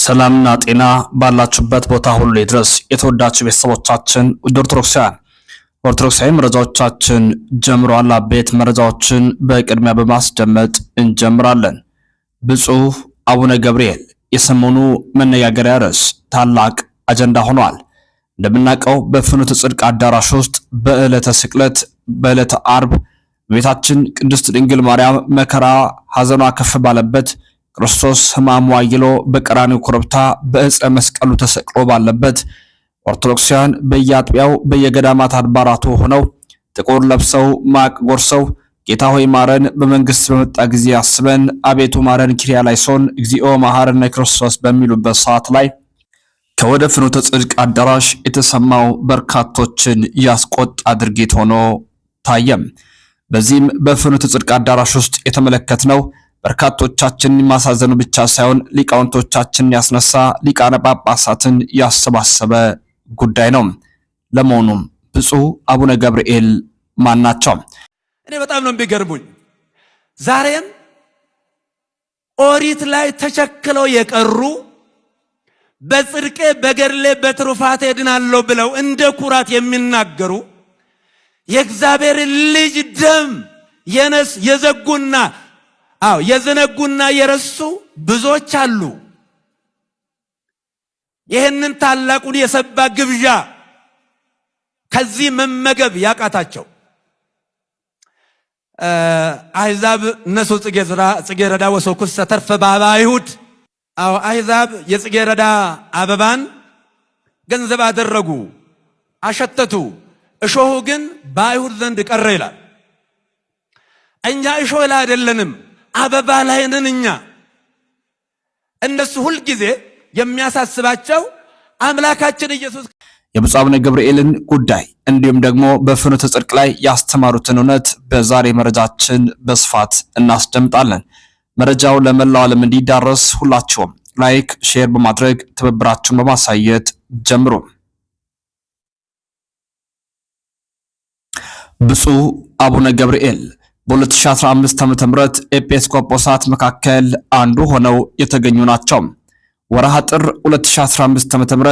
ሰላምና ጤና ባላችሁበት ቦታ ሁሉ ይድረስ። የተወዳችሁ ቤተሰቦቻችን ውድ ኦርቶዶክሳውያን፣ ኦርቶዶክሳዊ መረጃዎቻችን ጀምረዋል። አበይት መረጃዎችን በቅድሚያ በማስደመጥ እንጀምራለን። ብፁዕ አቡነ ገብርኤል የሰሞኑ መነጋገሪያ ርዕስ ታላቅ አጀንዳ ሆኗል። እንደምናውቀው በፍኖተ ጽድቅ አዳራሽ ውስጥ በዕለተ ስቅለት በዕለተ አርብ እመቤታችን ቅድስት ድንግል ማርያም መከራ ሐዘኗ ከፍ ባለበት፣ ክርስቶስ ሕማሙ አይሎ በቀራንዮ ኮረብታ በዕፀ መስቀሉ ተሰቅሎ ባለበት፣ ኦርቶዶክሳውያን በየአጥቢያው በየገዳማት አድባራቱ ሆነው ጥቁር ለብሰው ማቅ ጎርሰው ጌታ ሆይ ማረን፣ በመንግስት በመጣ ጊዜ አስበን፣ አቤቱ ማረን፣ ኪርያላይሶን፣ እግዚኦ መሐረነ ክርስቶስ በሚሉበት ሰዓት ላይ ከወደ ፍኖተ ጽድቅ አዳራሽ የተሰማው በርካቶችን ያስቆጣ ድርጊት ሆኖ ታየም። በዚህም በፍኖተ ጽድቅ አዳራሽ ውስጥ የተመለከትነው በርካቶቻችንን ማሳዘኑ ብቻ ሳይሆን ሊቃውንቶቻችንን ያስነሳ፣ ሊቃነ ጳጳሳትን ያሰባሰበ ጉዳይ ነው። ለመሆኑም ብፁዕ አቡነ ገብርኤል ማን ናቸው? እኔ በጣም ነው የሚገርሙኝ። ዛሬም ኦሪት ላይ ተቸክለው የቀሩ፣ በጽድቄ በገድሌ በትሩፋቴ እድናለሁ ብለው እንደ ኩራት የሚናገሩ፣ የእግዚአብሔር ልጅ ደም የነስ የዘጉና አዎ የዘነጉና የረሱ ብዙዎች አሉ። ይህንን ታላቁን የሰባ ግብዣ ከዚህ መመገብ ያቃታቸው፣ አሕዛብ እነሱ ጽጌረዳ ወሶኩሰ ተርፈ ባባ አይሁድ። አዎ አሕዛብ የጽጌረዳ አበባን ገንዘብ አደረጉ፣ አሸተቱ። እሾሁ ግን በአይሁድ ዘንድ ቀረ ይላል። እኛ እሾህ ላይ አይደለንም፣ አበባ ላይ ነን እኛ። እነሱ ሁልጊዜ የሚያሳስባቸው አምላካችን ኢየሱስ የብፁዕ አቡነ ገብርኤልን ጉዳይ እንዲሁም ደግሞ በፍኖተ ጽድቅ ላይ ያስተማሩትን እውነት በዛሬ መረጃችን በስፋት እናስደምጣለን። መረጃው ለመላው ዓለም እንዲዳረስ ሁላችሁም like፣ share በማድረግ ትብብራችሁን በማሳየት ጀምሩ። ብፁዕ አቡነ ገብርኤል በ2015 ዓ.ም ኤጲስቆጶሳት መካከል አንዱ ሆነው የተገኙ ናቸው። ወርሃ ጥር 2015 ዓ.ም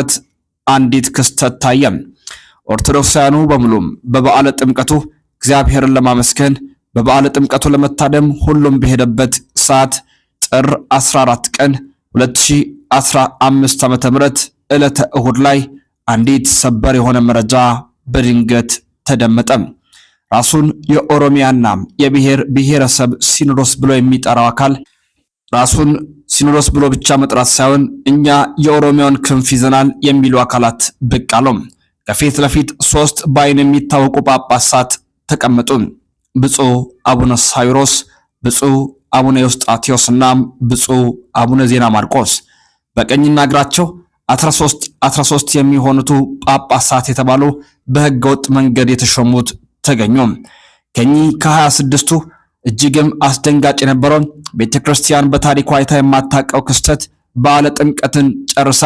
አንዲት ክስተት ታየ። ኦርቶዶክሳውያኑ በሙሉም በበዓለ ጥምቀቱ እግዚአብሔርን ለማመስገን በበዓለ ጥምቀቱ ለመታደም ሁሉም በሄደበት ሰዓት ጥር 14 ቀን 2015 ዓ.ም ዕለተ እሁድ ላይ አንዲት ሰበር የሆነ መረጃ በድንገት ተደመጠ። ራሱን የኦሮሚያና የብሔር ብሔረሰብ ሲኖዶስ ብሎ የሚጠራው አካል ራሱን ሲኖዶስ ብሎ ብቻ መጥራት ሳይሆን እኛ የኦሮሚያውን ክንፍ ይዘናል የሚሉ አካላት ብቅ አሉ። ከፊት ለፊት ሶስት በአይን የሚታወቁ ጳጳሳት ተቀመጡ። ብፁዕ አቡነ ሳዊሮስ፣ ብፁዕ አቡነ ኤዎስጣቴዎስ እና ብፁዕ አቡነ ዜና ማርቆስ። በቀኝና እግራቸው 13 13 የሚሆኑቱ ጳጳሳት የተባሉ በህገወጥ መንገድ የተሾሙት ተገኙ። ከኚህ ከ26ቱ እጅግም አስደንጋጭ የነበረው ቤተ ክርስቲያን በታሪኳ አይታ የማታውቀው ክስተት በዓለ ጥምቀትን ጨርሳ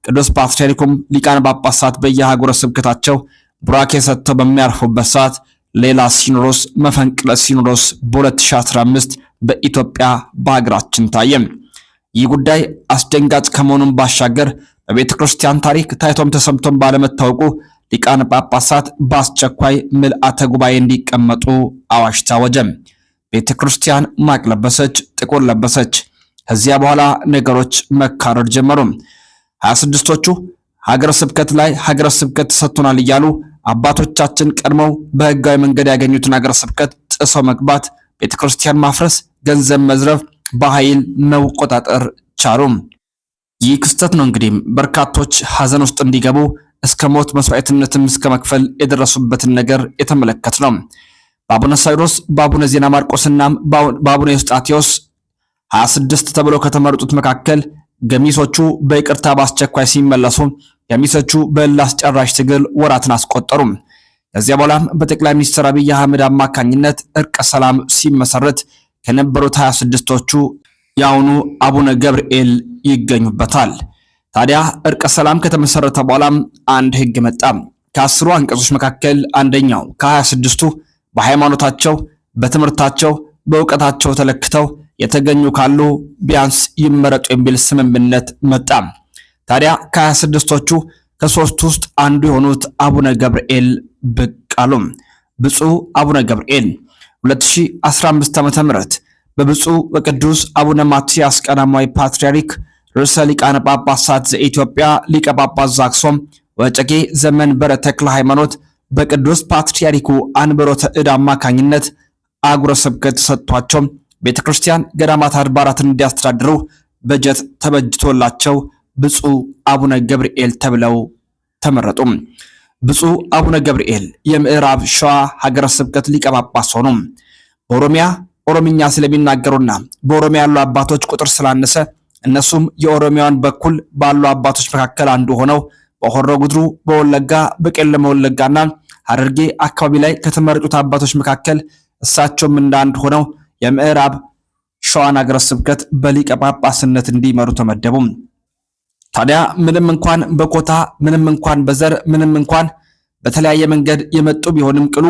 ቅዱስ ፓትርያርኩም ሊቃነ ጳጳሳት በየሀገረ ስብከታቸው ቡራኬ ሰጥተው በሚያርፉበት ሰዓት ሌላ ሲኖዶስ፣ መፈንቅለ ሲኖዶስ በ2015 በኢትዮጵያ በሀገራችን ታየ። ይህ ጉዳይ አስደንጋጭ ከመሆኑም ባሻገር በቤተ ክርስቲያን ታሪክ ታይቶም ተሰምቶም ባለመታወቁ ሊቃነ ጳጳሳት በአስቸኳይ ምልአተ ጉባኤ እንዲቀመጡ አዋጅ ታወጀ። ቤተ ክርስቲያን ማቅ ለበሰች፣ ጥቁር ለበሰች። ከዚያ በኋላ ነገሮች መካረር ጀመሩ። 26ቶቹ ሀገረ ስብከት ላይ ሀገረ ስብከት ተሰጥቶናል እያሉ አባቶቻችን ቀድመው በህጋዊ መንገድ ያገኙትን ሀገረ ስብከት ጥሰው መግባት፣ ቤተ ክርስቲያን ማፍረስ፣ ገንዘብ መዝረፍ፣ በኃይል መቆጣጠር ቻሉ። ይህ ክስተት ነው እንግዲህ በርካቶች ሀዘን ውስጥ እንዲገቡ እስከ ሞት መስዋዕትነትም እስከ መክፈል የደረሱበትን ነገር የተመለከት ነው። በአቡነ ሳዊሮስ፣ በአቡነ ዜና ማርቆስና በአቡነ ኤዎስጣቴዎስ 26 ተብለው ከተመረጡት መካከል ገሚሶቹ በይቅርታ በአስቸኳይ ሲመለሱ፣ ገሚሶቹ በእልህ አስጨራሽ ትግል ወራትን አስቆጠሩ። ከዚያ በኋላም በጠቅላይ ሚኒስትር አብይ አህመድ አማካኝነት እርቀ ሰላም ሲመሰረት ከነበሩት 26ቶቹ የአሁኑ አቡነ ገብርኤል ይገኙበታል። ታዲያ እርቀ ሰላም ከተመሰረተ በኋላም አንድ ህግ መጣ። ከ10ሩ አንቀጾች መካከል አንደኛው ከ26ቱ በሃይማኖታቸው፣ በትምህርታቸው፣ በእውቀታቸው ተለክተው የተገኙ ካሉ ቢያንስ ይመረጡ የሚል ስምምነት መጣ። ታዲያ ከ26ቶቹ ከሶስቱ ውስጥ አንዱ የሆኑት አቡነ ገብርኤል ብቅ አሉ። ብፁዕ አቡነ ገብርኤል 2015 ዓ.ም በብፁዕ ወቅዱስ አቡነ ማትያስ ቀዳማዊ ፓትርያርክ ርዕሰ ሊቃነ ጳጳሳት ዘኢትዮጵያ ሊቀ ጳጳስ ዘአክሱም ወዕጨጌ ዘመንበረ ተክለ ሃይማኖት በቅዱስ ፓትርያርኩ አንብሮተ እድ አማካኝነት አህጉረ ስብከት ተሰጥቷቸው ቤተ ክርስቲያን ገዳማት አድባራትን እንዲያስተዳድሩ በጀት ተበጅቶላቸው ብፁዕ አቡነ ገብርኤል ተብለው ተመረጡ። ብፁዕ አቡነ ገብርኤል የምዕራብ ሸዋ ሀገረ ስብከት ሊቀ ጳጳስ ሆኑ። በኦሮሚያ ኦሮምኛ ስለሚናገሩና በኦሮሚያ ያሉ አባቶች ቁጥር ስላነሰ እነሱም የኦሮሚያን በኩል ባሉ አባቶች መካከል አንዱ ሆነው በሆሮ ጉድሩ፣ በወለጋ፣ በቄለመ ወለጋና ሐረርጌ አካባቢ ላይ ከተመረጡት አባቶች መካከል እሳቸውም እንደ አንድ ሆነው የምዕራብ ሸዋን ሀገረ ስብከት በሊቀ ጳጳስነት እንዲመሩ ተመደቡ። ታዲያ ምንም እንኳን በኮታ ምንም እንኳን በዘር ምንም እንኳን በተለያየ መንገድ የመጡ ቢሆንም ቅሉ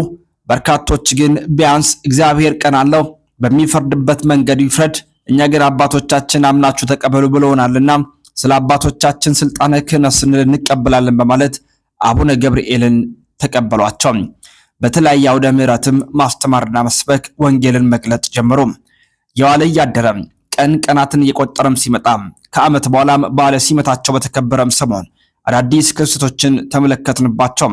በርካቶች ግን ቢያንስ እግዚአብሔር ቀን አለው በሚፈርድበት መንገድ ይፍረድ፣ እኛ ግን አባቶቻችን አምናችሁ ተቀበሉ ብለውናልና ስለ አባቶቻችን ስልጣነ ክህነት ስንል እንቀበላለን በማለት አቡነ ገብርኤልን ተቀበሏቸው። በተለያየ አውደ ምሕረትም ማስተማርና መስበክ ወንጌልን መግለጥ ጀመሩ። የዋለ እያደረ ቀን ቀናትን እየቆጠረም ሲመጣ ከዓመት በኋላም በዓለ ሲመታቸው በተከበረም ሰሞን አዳዲስ ክስተቶችን ተመለከትንባቸው።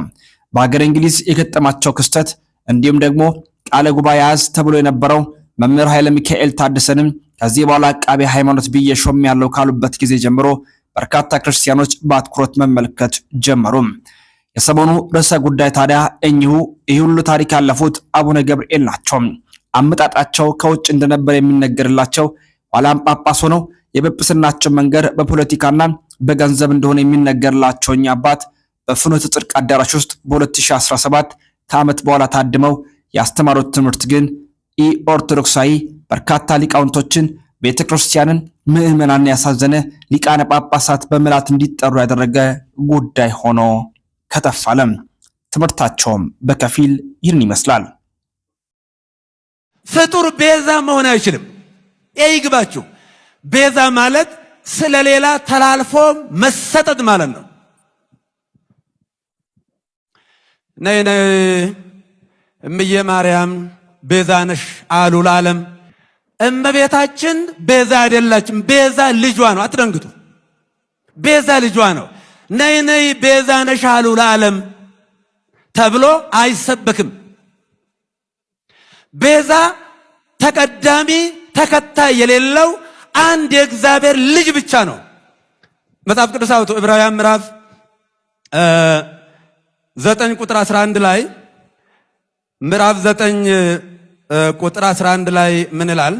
በሀገር እንግሊዝ የገጠማቸው ክስተት እንዲሁም ደግሞ ቃለ ጉባኤ ያዝ ተብሎ የነበረው መምህር ኃይለ ሚካኤል ታደሰንም ከዚህ በኋላ አቃቤ ሃይማኖት ብዬ ሾም ያለው ካሉበት ጊዜ ጀምሮ በርካታ ክርስቲያኖች በአትኩሮት መመልከት ጀመሩ። የሰሞኑ ርዕሰ ጉዳይ ታዲያ እኚሁ ይህ ሁሉ ታሪክ ያለፉት አቡነ ገብርኤል ናቸው። አመጣጣቸው ከውጭ እንደነበር የሚነገርላቸው ኋላም ጳጳስ ሆነው የጵጵስናቸው መንገድ በፖለቲካና በገንዘብ እንደሆነ የሚነገርላቸው እኚህ አባት በፍኖተ ጽድቅ አዳራሽ ውስጥ በ2017 ከዓመት በኋላ ታድመው ያስተማሩት ትምህርት ግን ኢ ኦርቶዶክሳዊ በርካታ ሊቃውንቶችን ቤተ ክርስቲያንን፣ ምዕመናንን ያሳዘነ ሊቃነ ጳጳሳት በምልዓት እንዲጠሩ ያደረገ ጉዳይ ሆኖ ከተፋለም። ትምህርታቸውም በከፊል ይህን ይመስላል። ፍጡር ቤዛ መሆን አይችልም። ይግባችሁ። ቤዛ ማለት ስለሌላ ተላልፎ መሰጠት ማለት ነው። ነይ ነይ እምዬ ማርያም ቤዛ ነሽ አሉ ለዓለም። እመቤታችን ቤዛ አይደላችም። ቤዛ ልጇ ነው። አትደንግጡ። ቤዛ ልጇ ነው። ነይ ነይ ቤዛ ነሽ አሉ ለዓለም ተብሎ አይሰበክም። ቤዛ ተቀዳሚ ተከታይ የሌለው አንድ የእግዚአብሔር ልጅ ብቻ ነው። መጽሐፍ ቅዱስ አውጡ። ዕብራውያን ምዕራፍ 9 ቁጥር 11 ላይ ምዕራፍ 9 ቁጥር 11 ላይ ምን ይላል?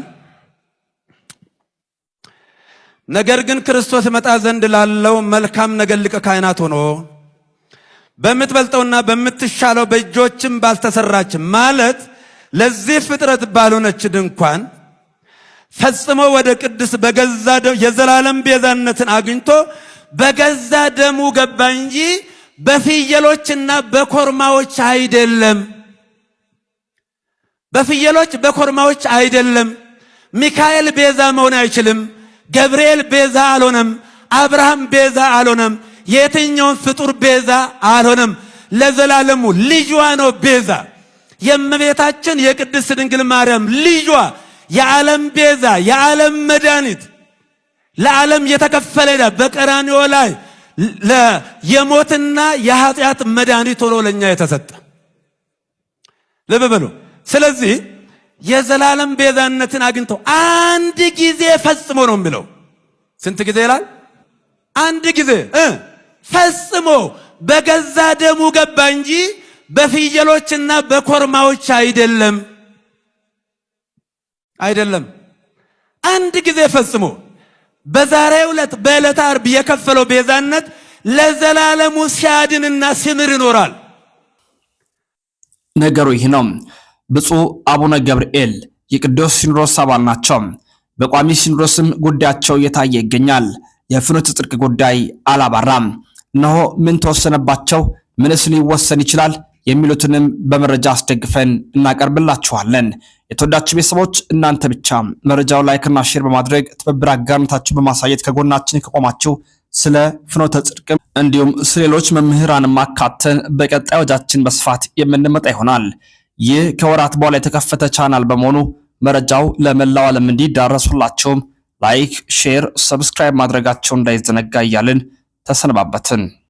ነገር ግን ክርስቶስ መጣ ዘንድ ላለው መልካም ነገር ሊቀ ካህናት ሆኖ በምትበልጠውና በምትሻለው በእጆችም ባልተሰራች ማለት ለዚህ ፍጥረት ባልሆነች ድንኳን ፈጽሞ ወደ ቅድስ በገዛ የዘላለም ቤዛነትን አግኝቶ በገዛ ደሙ ገባ እንጂ በፍየሎችና በኮርማዎች አይደለም። በፍየሎች በኮርማዎች አይደለም። ሚካኤል ቤዛ መሆን አይችልም። ገብርኤል ቤዛ አልሆነም። አብርሃም ቤዛ አልሆነም። የትኛውን ፍጡር ቤዛ አልሆነም። ለዘላለሙ ልጇ ነው ቤዛ። የእመቤታችን የቅድስት ድንግል ማርያም ልጇ የዓለም ቤዛ የዓለም መድኃኒት ለዓለም የተከፈለ ዕዳ በቀራንዮ ላይ የሞትና የኃጢአት መድኃኒት ሆኖ ለእኛ የተሰጠ ልብ በሉ። ስለዚህ የዘላለም ቤዛነትን አግኝተው አንድ ጊዜ ፈጽሞ ነው የሚለው። ስንት ጊዜ ይላል? አንድ ጊዜ ፈጽሞ በገዛ ደሙ ገባ እንጂ በፍየሎችና በኮርማዎች አይደለም፣ አይደለም። አንድ ጊዜ ፈጽሞ በዛሬው ዕለት በዕለተ ዓርብ የከፈለው ቤዛነት ለዘላለሙ ሲያድንና ሲምር ይኖራል። ነገሩ ይህ ነው። ብፁዕ አቡነ ገብርኤል የቅዱስ ሲኖዶስ አባል ናቸው። በቋሚ ሲኖዶስም ጉዳያቸው እየታየ ይገኛል። የፍኖተ ጽድቅ ጉዳይ አላባራም። እነሆ ምን ተወሰነባቸው? ምንስ ሊወሰን ይችላል? የሚሉትንም በመረጃ አስደግፈን እናቀርብላችኋለን። የተወዳችሁ ቤተሰቦች፣ እናንተ ብቻ መረጃው like ና share በማድረግ ትብብር አጋርነታችሁ በማሳየት ከጎናችን ከቆማችሁ ስለ ፍኖተ ጽድቅም እንዲሁም ስለሌሎች መምህራን ማካተን በቀጣይ ወጃችን በስፋት የምንመጣ ይሆናል። ይህ ከወራት በኋላ የተከፈተ ቻናል በመሆኑ መረጃው ለመላው ዓለም እንዲዳረሱላቸውም like፣ share፣ subscribe ማድረጋቸው እንዳይዘነጋ እያልን ተሰነባበትን።